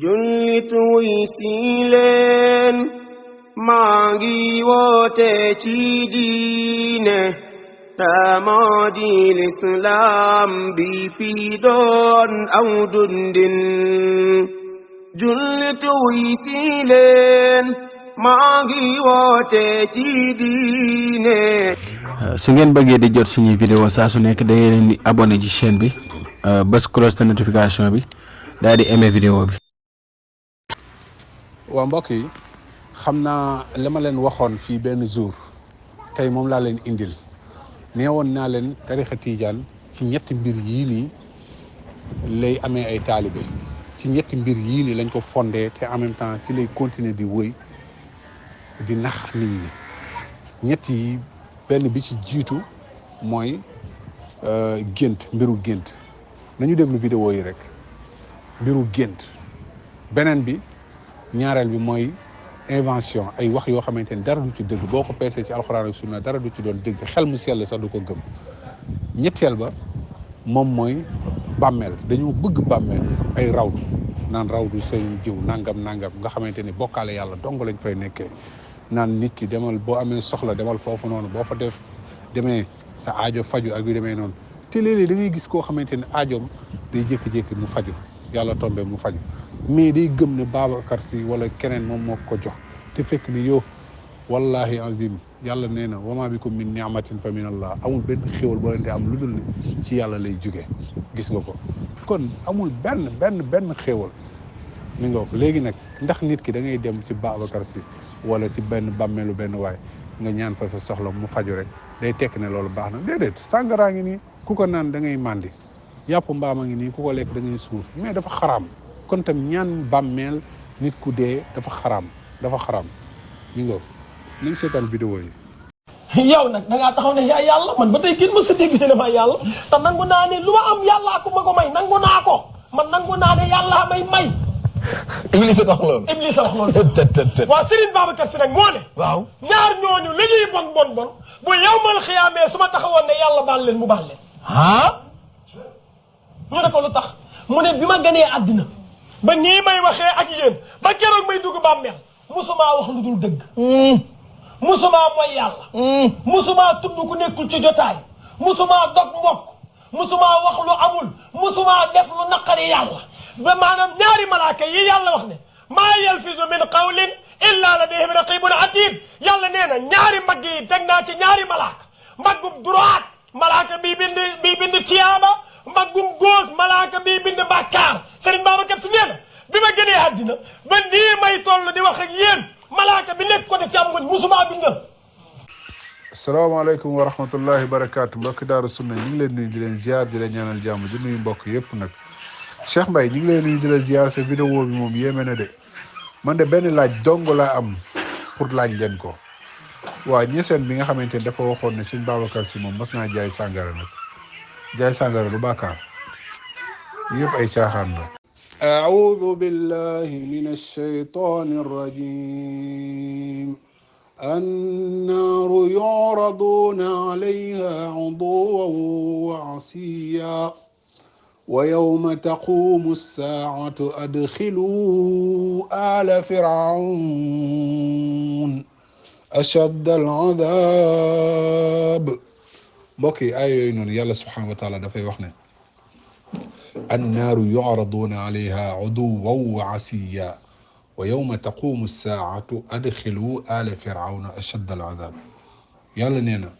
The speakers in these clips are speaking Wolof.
jullit wuy si leen maa ngi woote ci diine moo di lislaam bi fi doon aw dundin jullit wuy si leen maa ngi woote ci diine. su ngeen bëggee di jot suñuy vidéo saa su nekk da ngeen di abonné ci chaîne bi bës cloche de notification bi daal di aimé vidéo bi. waa mbokk yi xam naa li ma leen waxoon fii benn jour tey moom laa leen indil nee woon naa leen tarixa Tidiane ci ñetti mbir yii nii lay amee ay taalibe ci ñetti mbir yii nii lañ ko fondé te en même temps ci lay continuer di wëy di nax nit ñi ñett yi benn bi ci jiitu mooy gént mbiru gént nañu déglu vidéo yi rek mbiru gént beneen bi ñaareel bi mooy invention ay wax yoo xamante ni dara du ci dëgg boo ko peesee ci alxuraan ak sunna dara du ci doon dëgg xel mu sell sax du ko gëm ñetteel ba moom mooy bàmmeel dañoo bëgg bàmmeel ay rawdu naan rawdu seen jiw nangam nga xamante ni bokkaale yàlla dong lañ fay nekkee naan nit ki demal boo amee soxla demal foofu noonu boo fa demee sa aajo faju ak yu demee noonu te léeg-léeg da ngay gis koo xamante ni aajoom day jékki-jékki mu faju yàlla tombé mu faju mais day gëm ne Babacar Sy wala keneen moom moo ko jox te fekk ni yow wallahi azim yàlla nee na wama bikum min ni'matin fa min allah amul benn xéwal boo leen di am lu dul ne ci yàlla lay jugee gis nga ko kon amul benn xéwal mi nga ko léegi nag ndax nit ki da ngay dem ci Babacar Sy wala ci benn bàmmeelu benn waay nga ñaan fa sa soxla mu faju rek day tekk ne loolu baax na déedéet sàngaraa ngi nii ku ko naan da ngay màndi yàpp mbaam a ngi nii ku ko lekk da ngay suur mais dafa xaraam kon tam ñaan bàmmeel nit ku dee dafa xaraam mi nga nañ seetaan vidéo yi. yow nag da ngaa taxaw ne yaa yàlla man ba tey kenn mës a dégg ne maa yàlla te nangu naa ne lu ma am yàllaa ko ma ko may nangu naa ko man nangu naa ne yàllaa may. Iblis a wax loolu. Iblis a wax loolu. waaw Serigne Babacar Sy nag moo ne. waaw ñaar ñooñu li ñuy bon bu yawmal xiyaamee su ma taxawoon ne yàlla baal leen mu baal leen. ah. ñu ne ko lu tax mu ne bi ma ganee àddina ba nii may waxee ak yéen ba keroog may dugg bàmmeel musumaa wax lu dul dëgg. musumaa mooy yàlla. musumaa tudd ku nekkul ci jotaay. musumaa dog mbokk. musumaa wax lu amul. musumaa def lu naqari yàlla. ba maanaam ñaari malaaka yi yàlla wax ne maa yalfizu min qawlin illa ladayhi raqibun atid yàlla nee na ñaari mbagg yi teg naa ci ñaari malaaka mbaggum droite malaaka bii bind tiyaaba mbaggum gauche malaaka bii bind bàkkaar Serigne Babacar Sy nee na bi ma gënee àddina ba nii may toll di wax ak yéen malaaka bi nekk côté càmmoñ musuma bindal. asalaamaaleykum wa rahmatullahi wa barakaatu mbokki Daaru Sunna ñu ngi leen nuyu di leen ziar di leen ñaanal jàmm di nuyu mbokk yëpp nag Cheikh Mbaye ñu ngi leen nuyu di la ziar sa vidéo bi moom yéeme na de man de benn laaj dong laa am pour laaj leen ko waa ñeseen bi nga xamante ne dafa waxoon ne sëñ Babacar Sy moom mas naa jaay sàngara nag jaay sàngara du bàkkaar yëpp ay caaxaan la. أعوذ بالله من الشيطان الرجيم النار يعرضون عليها عضوا وعصيا ويوم تقوم الساعة أدخلوا آل فرعون أشد العذاب بوكي آية نون يالله سبحانه وتعالى دفعي وحنا النار يعرضون عليها عضوا وعصيا ويوم تقوم الساعة أدخلوا آل فرعون أشد العذاب يالله نينا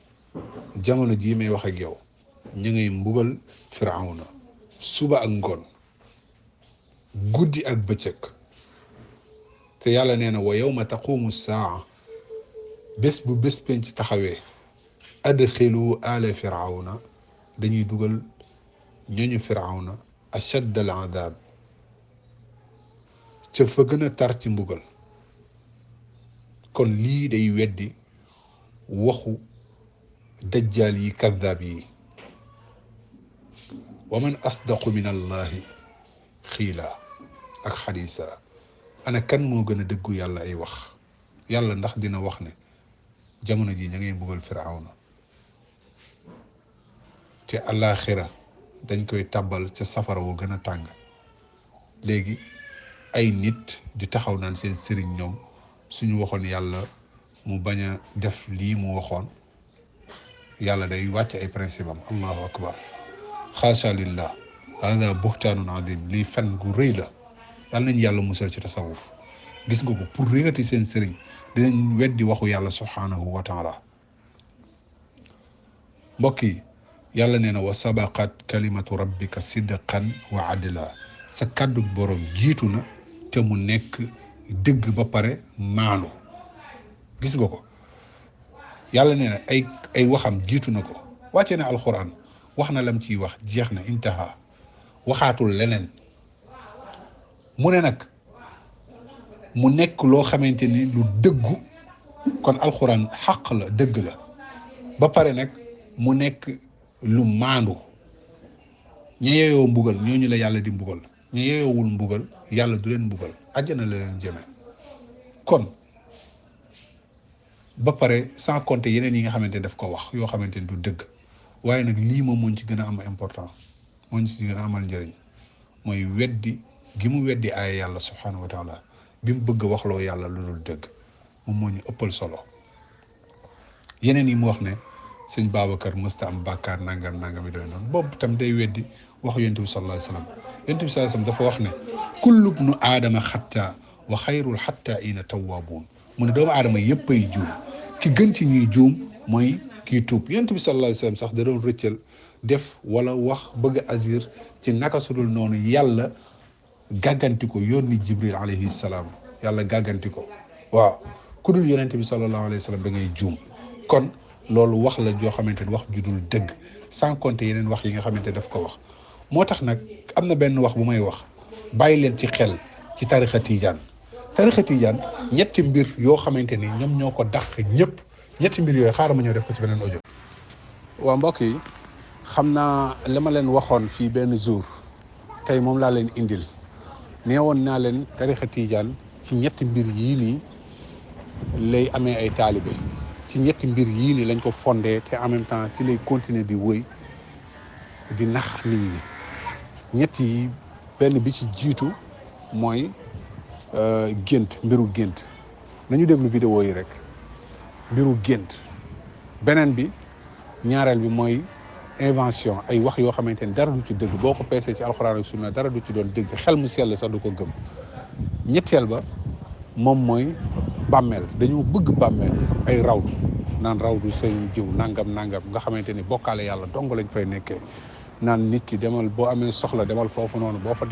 جامونو جيمي wax ak yow ñi ngay mbugal Firawna suba ak ngoon guddi ak bëccëg te yàlla nee na wa yawma taqumu saa bés bu bés penc taxawee adxilu ala firawna dañuy dugal ñooñu firawna ashadd al adab ca fa gën a tar ci mbugal kon lii day weddi waxu dajjal yi kaddaab yi ومن أصدق من الله خيلا ak xadisa ana kan moo gën a dëggu yàlla ay wax yàlla ndax dina wax ne jamono ji ña ngay mbugal firawna te àllaaxira dañ koy tàbbal ca safara wu gën a tàng léegi ay nit di taxaw naan seen sëriñ ñoom suñu waxoon yàlla mu bañ a def lii mu waxoon yàlla day wàcc ay principe am allahu akbar xaasa lillah hada buhtaanun adim lii fen gu rëy la yàlla nañu yàlla musal ci tasawuf gis nga ko pour réerati seen sëriñ dinañ weddi waxu yàlla subhanahu wa taala mbokk yi yàlla nee na wa sabaqat kalimatu rabbika sidqan wa adla sa kàddu borom jiitu na te mu nekk dëgg ba pare maanu gis nga ko yàlla nee na ay waxam jiitu na ko wàcce na alquran wax na lam ciy wax jeex na intaha waxaatul leneen mu ne nag mu nekk loo xamante ni lu dëggu kon alquran xaq la dëgg la ba pare nag mu nekk lu maandu ña yeyoo mbugal ñooñu la yàlla di mbugal ña yeyoowul mbugal yàlla du leen mbugal àjjana la leen jëme kon ba pare sans compter yeneen yi nga xamante ni daf ko wax yoo xamante ni du dëgg waaye nag lii moom moo ci gën a am important moo ci gën a amal njëriñ mooy weddi gi mu weddi aaya yàlla subhanahu wa taala bi mu bëgg a waxloo yàlla lu dul dëgg moom moo ñu ëppal solo yeneen yi mu wax ne sëñ Babacar mësta am bàkkaar nangam yi doy noonu boobu tam day weddi waxu yonent bi sallallahu alayhi wasallam yonent bi sallallahu alayhi wasallam dafa wax ne kullu bnu aadama xatta wa xayrul xatta ina tawwaabuun mu ne doomu aadama yëpp ay juum ki gën ci ñuy juum mooy kii tuub yonent bi sallallahu alayhi wasallam sax da doon rëccal def wala wax bëgg a azir ci naka sudul noonu yàlla gàgganti ko yónni Jibril alayhi salaam yàlla gàgganti ko waaw ku dul yonent bi sallallahu alayhi wasallam da ngay juum kon loolu wax la joo xamante ni wax ju dul dëgg sans compter yeneen wax yi nga xamante daf ko wax moo tax nag am na benn wax bu may wax bàyyi leen ci xel ci tarixa tijaan ñetti mbir yoo xamante ni ñoom ñoo ko dàq ñëpp ñetti mbir yooyu xaaral ma ñëw def ko ci beneen audio. waa mbokk yi xam naa li ma leen waxoon fii benn jour tey moom laa leen indil nee woon naa leen tarixa tijaan ci ñetti mbir yii nii lay amee ay taalibe ci ñetti mbir yii nii lañ ko fondé te en même temps ci lay continuer di wëy di nax nit ñi ñett yi benn bi ci jiitu mooy mbiru gént nañu déglu vidéo yi rek mbiru gént beneen bi ñaareel bi mooy invention ay wax yoo xamante ni dara du ci dëgg boo ko peesee ci alxuraan ak sunna dara du ci doon dëgg xel mu sell sax du ko gëm ñetteel ba moom mooy bàmmeel dañoo bëgg bàmmeel ay rawdu naan rawdu seen jiw nangam nga xamante ni bokkaale yàlla dong lañ fay nekkee naan nit ki demal boo amee soxla demal foofu noonu boo fa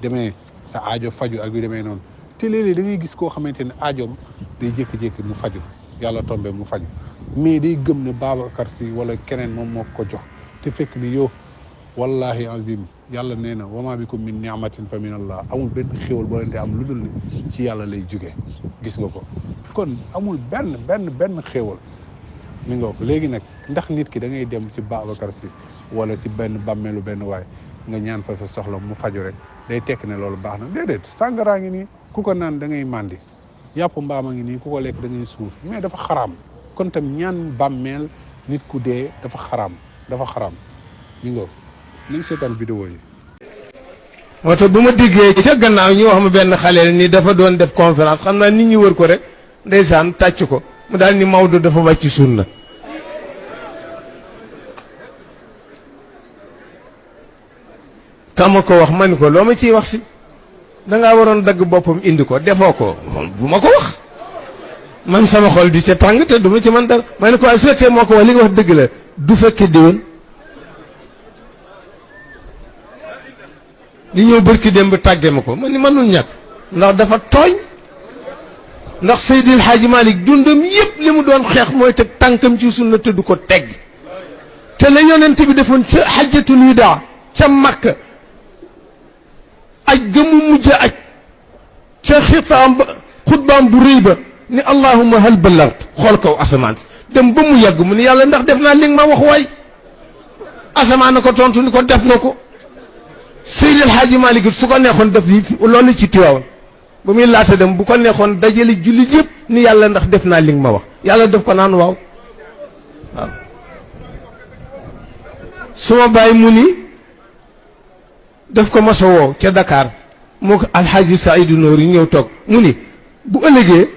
demee sa aajo faju ak yu demee noonu te léeg-léeg da ngay gis koo xamante ne aajoom day jékki-jékki mu faju yàlla tombé mu faju mais day gëm ne Babacar Sy wala keneen moom moo ko jox te fekk ni yow wallahi azim yàlla nee na wama bikum min ni'matin fa min allah amul benn xéwal boo leen di am lu dul ne ci yàlla lay jógee gis nga ko kon amul benn xéwal mi nga ko léegi nag ndax nit ki da ngay dem ci Babacar Sy wala ci benn bàmmeelu benn waay nga ñaan fa sa soxla mu faju rek day tekk ne loolu baax na déedéet sàngaraa ngi nii ku ko naan da ngay màndi yàpp mbaama ngi nii ku ko lekk da ngay suur mais dafa xaraam kon tam ñaan bàmmeel nit ku dee dafa xaraam mi nga nañ seetaan vidéo yi. moo tax bu ma diggee ca gannaaw ñu wax ma benn xale ni dafa doon def conférence xam naa nit ñi wër ko rek ndeysaan tàcc ko mu daal ni Maodo dafa wàcc sunna kama ko wax ma ni ko loo ma ciy wax si dangaa waroon dagg boppam indi ko defoo ko bu ma ko wax man sama xol di ca tàng te du ma ci man dara ma ne ko su fekkee moo ko wax li nga wax dëgg la du fekkee déwén li ñëw bërki dem ba tàggee ma ko man ni mënul ñàkk ndax dafa tooñ ndax Seydil Hadji Malick dundam yëpp li mu doon xeex mooy teg tànkam ci sunna te du ko tegg te la yonent bi defoon ca xajjatul widaa ca Makka aj ga mu mujj aj ca xitaam ba xutbaam bu rëy ba ni allahumma hal ballagt xool kaw asamaan si dem ba mu yàgg mu ni yàlla ndax def naa li nga ma wax waay asamaan na ko tontu ni ko def na ko Seydi El Hadji Malick su ko neexoon def loolu ci Tiwaawan ba muy laata dem bu ko neexoon dajale jullit yëpp ni yàlla ndax def naa li nga ma wax yàlla def ko naan waaw su ma bàyyi mu ni def ko mos a woo ca Dakar moo ko alxaaji Saidu Noor yi ñëw toog mu ni bu ëllëgee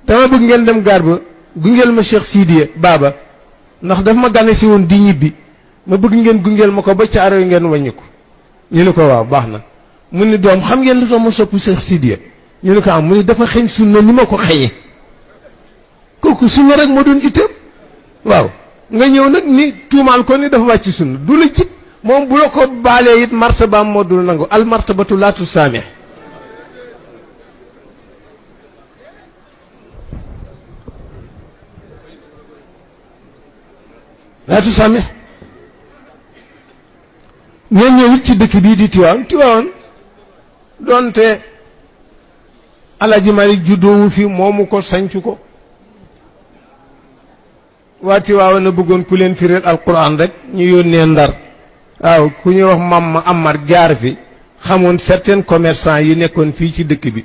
dama bëgg ngeen dem gaar ba gungeel ma Cheikh Sidiye Baba ndax daf ma gane si woon di ñibbi ma bëgg ngeen gungeel ma ko ba caaro yi ngeen wàññi ko ñu ne ko waaw baax na mu ni doom xam ngeen lu tax ma sopp Cheikh Sidiye ñu ne ko am mu ni dafa xeeñ sunna ni ma ko xeeñe kooku sunna rek moo doon itam waaw nga ñëw nag ni tuumaal ko ni dafa wàcc sunna du la jik moom bu la ko baalee it martabaam moo dul nangu al martabatu laa tusaamih laa tusaamih ñeen ñëw it ci dëkk bii di Tiwaawan doonte Alaaji Maalik juddoowu fi moomu ko sañcu ko waa Tiwaawan na bëggoon ku leen fireel alquran rek ñu yónnee Ndar waaw ku ñuy wax Mama Amar jaar fi xamoon certains commerçants yi nekkoon fii ci dëkk bi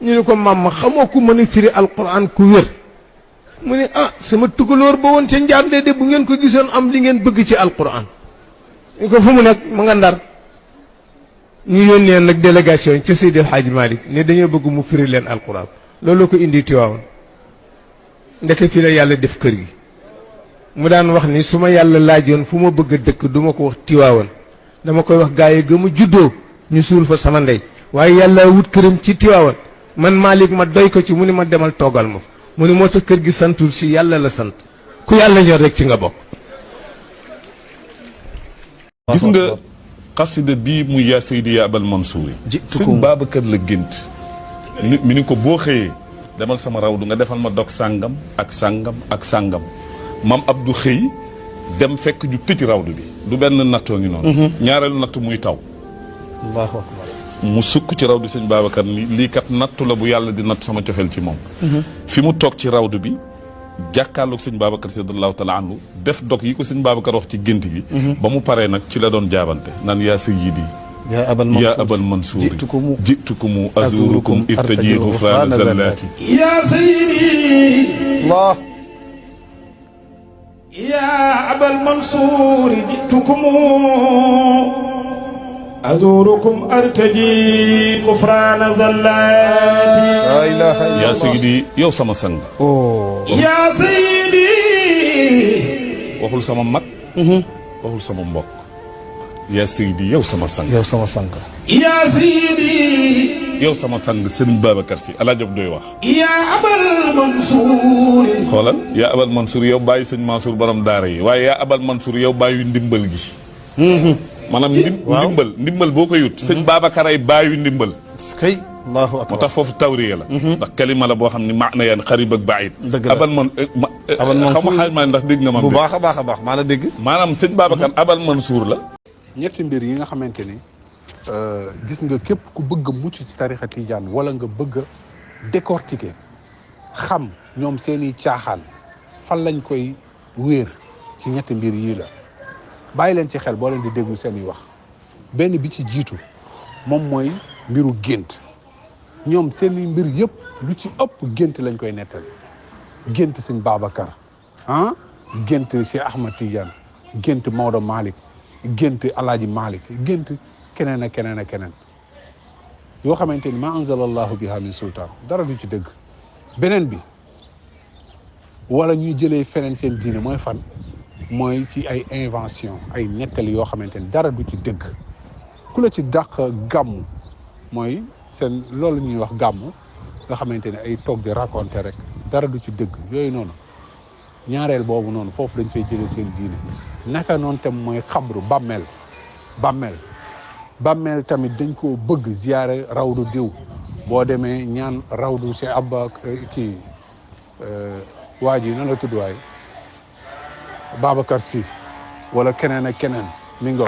ñu ne ko Mama xamoo ku mën a firi alquran ku wér mu ne ah sama tugalóor ba woon ca njaarnde de bu ngeen ko gisoon am li ngeen bëgg ci alquran ñu ko fu mu nekk mu nga Ndar ñu yónnee nag délégation ca Seydi El Hadji Malick ne dañoo bëgg mu firi leen alquran loolu ko indi Tiwaawan ndeke fii la yàlla def kër gi mu daan wax ni su ma yàlla laajoon fu ma bëgg a dëkk du ma ko wax Tiwaawan dama koy wax gaa yi gëmu juddoo ñu suul fa sama ndey waaye yàlla wut këram ci Tiwaawan man Malick ma doy ko ci mu ni ma demal toogal ma fa mu ni moo tax kër gi santul si yàlla la sant ku yàlla ñor rek ci nga bokk. gis nga xasida bii muy yaa Seydi yaa Abal Mansour sëñ Babacar la gént mi ni ko boo xëyee demal sama rawdu nga defal ma dog sàngam ak sàngam ak sàngam mam Abdou xëy dem fekk ju tëj rawdu bi du benn nattoo ngi noonu ñaareelu natt muy taw allahu akbar mu sukk ci rawdu sëñ Babacar ni lii kat nattu la bu yàlla di natt sama cofeel ci moom fi mu toog ci rawdu bi jàkkaarloog sëñ Babacar radiyallahu taala anhu def dog yi ko sëñ Babacar wax ci gént gi ba mu paree nag ci la doon jaabante naan yaa sayyidi yaa Abal Mansour jitukumu azurukum irtaji ghufrana zallati yaa sayyidi Allah yaa Abal Mansour jitukumu azurukum artaji ghufrana zallati la ilaha illallah yaa sayyidi yow sama sang yaa sayyidi waxul sama mag waxul sama mbokk yaa Seydi yow sama sang yow sama sang yaa Seydi yow sama sang Serigne Babacar Sy El Hadj doy wax yaa Abal Mansour xoolal yaa Abal Mansour yow bàyyi sëñ Mansour borom daara yi waaye yaa Abal Mansour yow bàyyi ndimbal gi maanaam ndimbal boo ko yut sëñ Babacar ay bàyyi ndimbal kay allahu akbar moo tax foofu tawriya la ndax kalima la boo xam ne maana yan xarib ak baid Abal Mansour xaw ma xaaj ndax dégg nga ma bu baax a baax maa la dégg maanaam sëñ Babacar Abal Mansour la ñetti mbir yi nga xamante ni gis nga képp ku bëgg a mucc ci tarixa tijaan wala nga bëgg a décortiquer xam ñoom seeni caaxaan fan lañ koy wéer ci ñetti mbir yii la bàyyi leen ci xel boo leen di déglu seeni wax benn bi ci jiitu moom mooy mbiru gént ñoom seeni mbir yëpp lu ci ëpp gént lañ koy nettali gént sëñ Babacar gént Cheikh Ahmad Tidiane gént Maodo Malick gént Alaaji Malick gént keneen ak keneen ak keneen yoo xamante ni ma anzalallahu biha min sultaan dara du ci dëgg beneen bi wala ñuy jëlee feneen seen diine mooy fan mooy ci ay invention ay nettali yoo xamante ni dara du ci dëgg ku la ci dàq gàmmu mooy seen loolu ñuy wax gàmmu nga xamante ne ay toog di raconter rek dara du ci dëgg yooyu noonu ñaareel boobu noonu foofu dañ fay jëlee seen diine naka noonu tam mooy xabru bàmmeel tamit dañ koo bëgg ziyaare rawdu diw boo demee ñaan rawdu si abba kii waa ji nan la tudd waay Babacar Sy wala keneen ak keneen mi nga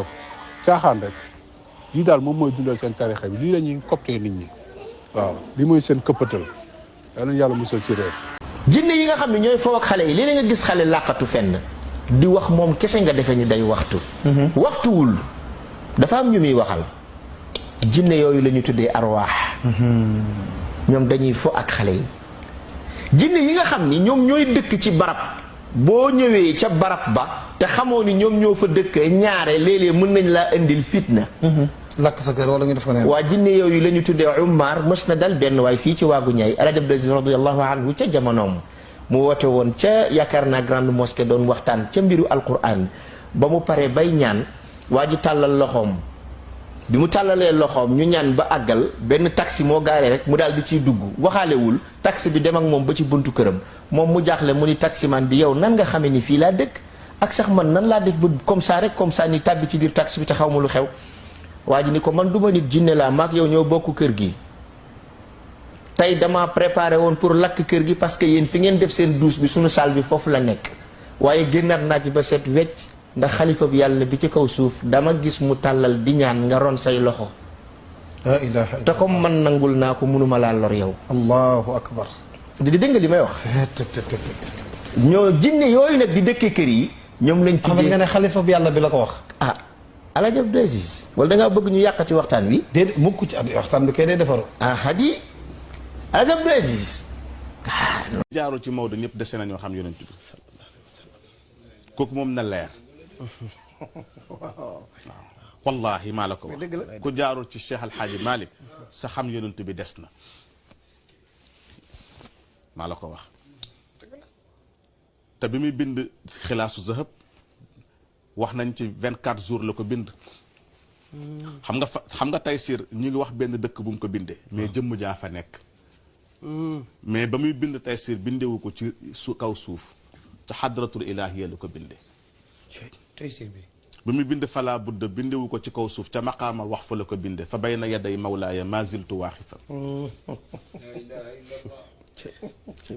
caaxaan rek lii daal moom mooy dundal seen tarixa bi lii la ñuy coptee nit ñi waaw lii mooy seen këppatal yal na yàlla musal ci réew jinne yi nga xam ne ñooy foo ak xale yi léeg-léeg nga gis xale làqatu fenn di wax moom kese nga defe ni day waxtu waxtuwul dafa am ñu muy waxal jinne yooyu la ñu tuddee arwaax ñoom dañuy fo ak xale yi jinne yi nga xam ni ñoom ñooy dëkk ci barab boo ñëwee ca barab ba te xamoo ni ñoom ñoo fa dëkk ñaare léeg-léeg mën nañ laa indil fitna lakk sa kër wala ñu def ko neen. waa jinne yooyu la ñu tuddee Umar mës na dal benn waay fii ci waagu ñaay Alaaji Abdou Aziz radiyallahu anhu ca jamonoom mu woote woon ca yaakaar naa grande mosquée doon waxtaan ca mbiru alquran ba mu paree bay ñaan waa ji tàllal loxoom bi mu tàllalee loxoom ñu ñaan ba àggal benn taxi moo gaaree rek mu daal di ciy dugg waxaalewul taxi bi dem ak moom ba ci buntu këram moom mu jaaxle mu ni taximan bi yow nan nga xamee ni fii laa dëkk ak sax man nan laa def ba comme ça rek comme ça ni tàbbi ci biir taxi bi te xaw ma lu xew waa ji ni ko man duma nit jinne laa maak yow ñoo bokk kër gi tey dama préparé woon pour lakk kër gi parce que yéen fi ngeen def seen douche bi suñu salle bi foofu la nekk waaye génnaat naa ci ba set wecc ndax xalifa bi yàlla bi ci kaw suuf dama gis mu tàllal di ñaan nga ron say loxo la ilaha te comme man nangul naa ko mënuma laa lor yow allahu akbar. di dégg nga li may wax ñoo jinne yooyu nag di dëkkee kër yi ñoom lañ xam nga ne xalifa bi yàlla bi la ko wax. ah Alaaji Abdou Aziz wala dangaa bëgg ñu yàqati waxtaan wi déedéet mukk ci waxtaan bi kay day defaru. ah hadi Alaaji Abdou Aziz jaarul ci Maodo ñëpp dese nañoo xam yonent bi kooku moom na leer waaw wallahi maa la ko wax ku jaarul ci Cheikh Alhaaji Malick sa xam yonent bi des na maa la ko wax te bi muy bind xilaasu zahab wax nañ ci 24 jours la ko bind xam nga Taysiir ñu ngi wax benn dëkk bu mu ko bindee mais jëmm jaa fa nekk mais ba muy bind Taysiir bindewu ko ci kaw suuf ca xadratul ilaahiya la ko bindee Taysiir bi ba muy bind fala budda bindewu ko ci kaw suuf ca maqaamal wax fa la ko bindee fa bayna yaday mawlaaya ma ziltu waaxifan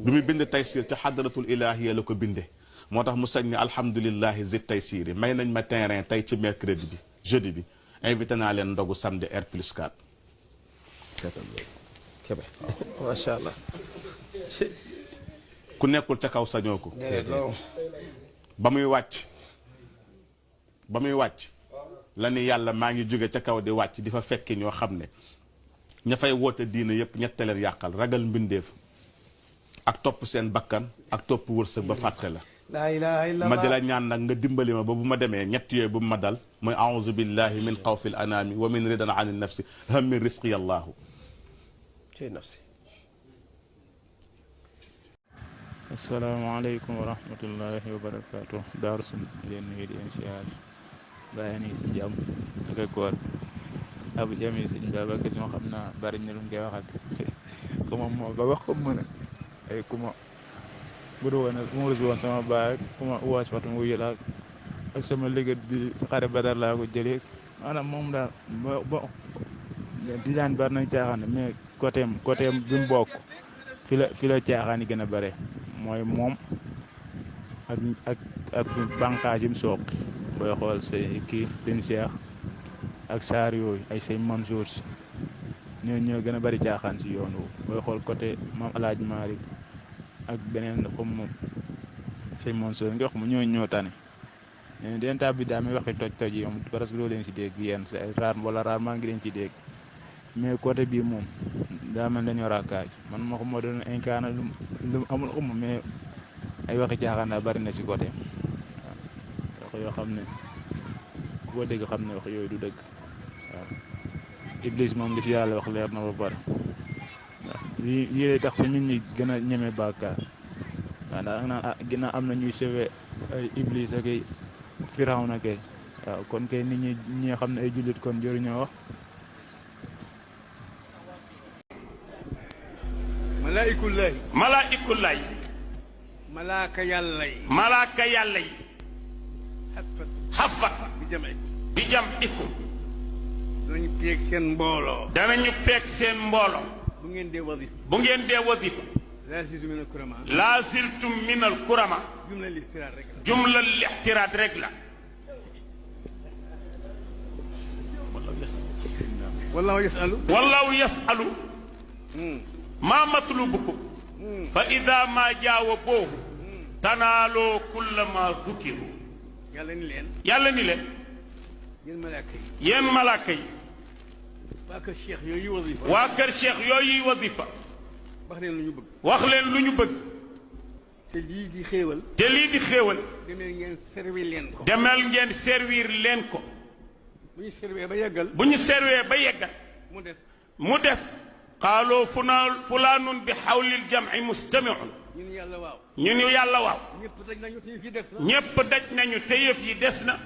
bi muy bind Taysiir ca xadratul ilaahiya la ko bindee moo tax mu sañ ne alhamdulilahi zit Taysiir yi may nañ ma terrain tey ci mercredi bi jeudi bi invité naa leen ndogu samedi R+4 seetal loolu macha allah. ku nekkul ca kaw sañoo ko ba muy wàcc la ni yàlla maa ngi jóge ca kaw di wàcc di fa fekki ñoo xam ne ña fay woote diine yëpp ñetteleen yàqal ragal mbindeef ak topp seen bakkan ak topp wërsëg ba fàtte la la ilaha illallah. ma di la ñaan nag nga dimbali ma ba bu ma demee ñett yooyu bu ma dal mooy a'uuzu billahi min xawfil anaami wa min ridan an nafsi hammi risqi allahu ci nafsi. asalaamaaleykum wa rahmatullahi wa barakaatu daaru sun leen nuyu di leen siyaar bàyyi nii si jàmm ak ak koor abu jami sëñ Babacar Si moo xam naa bari na lu mu koy waxat ku ma moo ba wax ko mën a ay ku ma bu dul woon bu ma rus woon sama baay ku ma uwaas waxtu mu wuyu la ak sama liggéey bi si xare Badar laa ko jëlee maanaam moom daal bo di daan bari nañ caaxaan mais côté bi mu bokk fi la caaxaan yi gën a bare mooy moom ak fi bànqaas yi mu soog booy xool say kii sëñ Cheikh ak saar yooyu ay say Mansour si ñoo gën a bari caaxaan si yoon woowu booy xool côté maam Alaaji Maalik ak beneen comme moom say Mansour nga wax ma ñoo tane den tab bi daa may waxi toj yi moom parce que doo leen si dégg yéen sa raar maa ngi leen ci dégg mais côté bii moom daa mel dañoo raakaaj man ma ko moo doon incarné lu amul xuma mais ay waxi caaxaan daa bari na si côté waaw wax yoo xam ne boo dégg xam ne wax yooyu du dëgg waaw Iblis moom li si yàlla wax leer na ba pare waaw lii lay tax sa nit ñi gën a ñeme bàkkaar waaw ndax naan ginnaaw am na ñuy sauvé ay Iblis ak ay Firawna kay waaw kon kay nit ñi xam ne ay jullit kon jëriñoo wax. malaa'ikullahi malaaka yàlla yi xafat bi jam ikum danañu peeg seen mbooloo bu ngeen dee wasifa laa ziltum min al kurama jumla lixtiraat rek la wallahu yasalu maa matlubukum fa ida ma jaawa boobu tanaaloo kulla ma dukiru yàlla ni leen yéen malaaka yi waa kër cheikh yooyu wasifa wax leen lu ñu bëgg te lii di xéewal demel ngeen servir leen ko bu ñu serwee ba yeggal. bu ñu serwee ba yeggal. mu des. qaaloo fulaanun bi xawlil jamci mustamiun. ñun yàlla waaw. ñun yàlla waaw. ñëpp daj nañu te yëf yi des na. ñëpp daj nañu te yëf yi des na.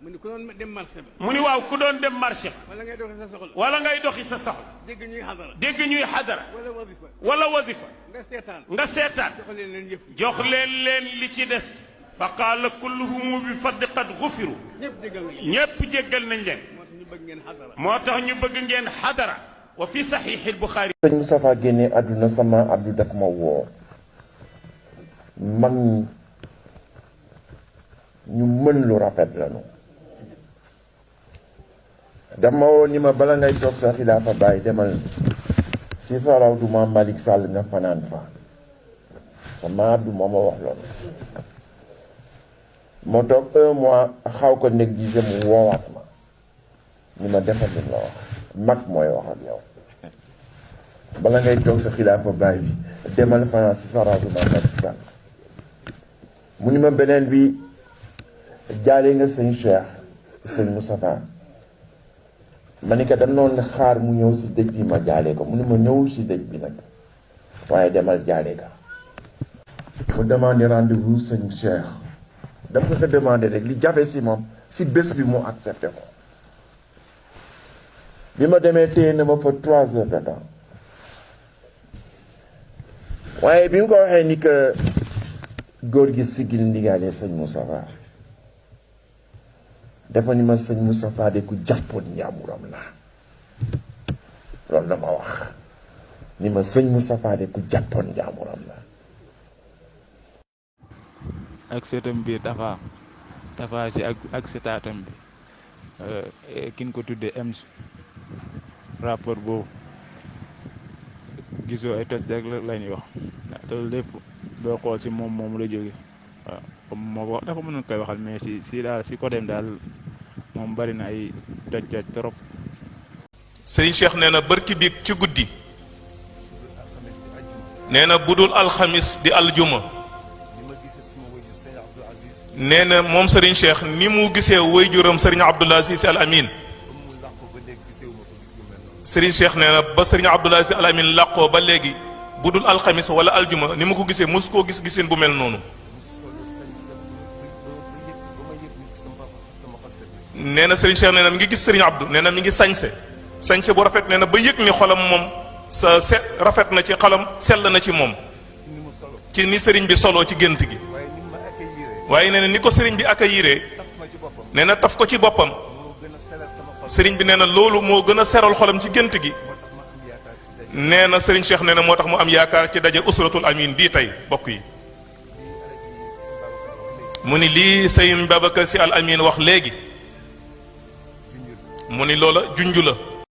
mu ni ku doon dem marché ba. mu ni waaw ku doon dem marché ba. wala ngay doxi sa soxla. wala ngay doxi sa soxla. dégg ñuy xadara. dégg ñuy xadara. wala wasifa. wala wasifa. nga seetaan. jox leen li ci des. fa qaala kulluhum bi fadli qad gufiru. ñëpp jéggal nañ leen. moo tax ñu bëgg ngeen xadara. wa fi saxiixil Buxaari. sëñ Moustapha génne àdduna sama Abdou daf ma woo mag ñi ñu mën lu rafet lañu dama woo ni ma bala ngay toog sa xilaafa bàyyi demal si sa raw du ma Malick Sall nga fanaan fa sama Abdou moo ma wax loolu moo toog 1 mois xaw ko négligé mu woowaat ma ni ma defal li nga wax mag mooy wax ak yow bala ngay toog sa xilaafa baay bi demal fanaan si sa raw du ma Malick Sall mu ni ma beneen bi jaale nga sëñ Cheikh sëñ Moustapha ma ni ko dam noonu xaar mu ñëw si dëj bi ma jaale ko mu ni ma ñëwul si dëj bi nag waaye demal jaale ka mu demandé rendez-vous sëñ Cheikh dama ko demandé rek li jafe si moom si bés bi mu accepté ko bi ma demee téye na ma fa 3 heures de temps waaye bi nga ko waxee ni que góor gi sigil ndigaale sëñ Moustapha dafa ni ma sëñ Moustapha de ku jàppoon njaamuram la loolu la ma wax ni ma sëñ Moustapha de ku jàppoon njaamuram la ak seetam bi dafa si ak setaatam bi kin ko tuddee EMS rapport boobu gisoo ay toj rek la ñuy wax loolu lépp doo xool si moom la jóge waaw comme moo ko wax dafa mënoon koy waxal mais si daal si côté daal moom bari na ay toj trop. Serigne Cheikh nee na barki biig ci guddi nee na budul alxamis di aljuma nee na moom Serigne Cheikh ni mu gisee waajuram Serigne Abdoul Aziz Al Amin Serigne Cheikh nee na ba Serigne Abdoul Aziz Al Amin làqoo ba léegi budul alxamis wala aljuma ni mu ko gisee mosu koo gis gisin bu mel noonu. nee na Serigne Cheikh nee na mi ngi gis Serigne Abdou nee na mi ngi sañse bu rafet nee na ba yëg ni xolam moom sa rafet na ci xolam sell na ci moom ci ni Serigne bi soloo ci gént gi waaye nee na ni ko Serigne bi accueillir nee na taf ko ci boppam Serigne bi nee na loolu moo gën a seral xolam ci gént gi nee na Serigne Cheikh nee na moo tax mu am yaakaar ci daje usratul amin bii tey bokk yi mu ni lii Serigne Babacar Sy Al Amin wax léegi mu ni loola junju la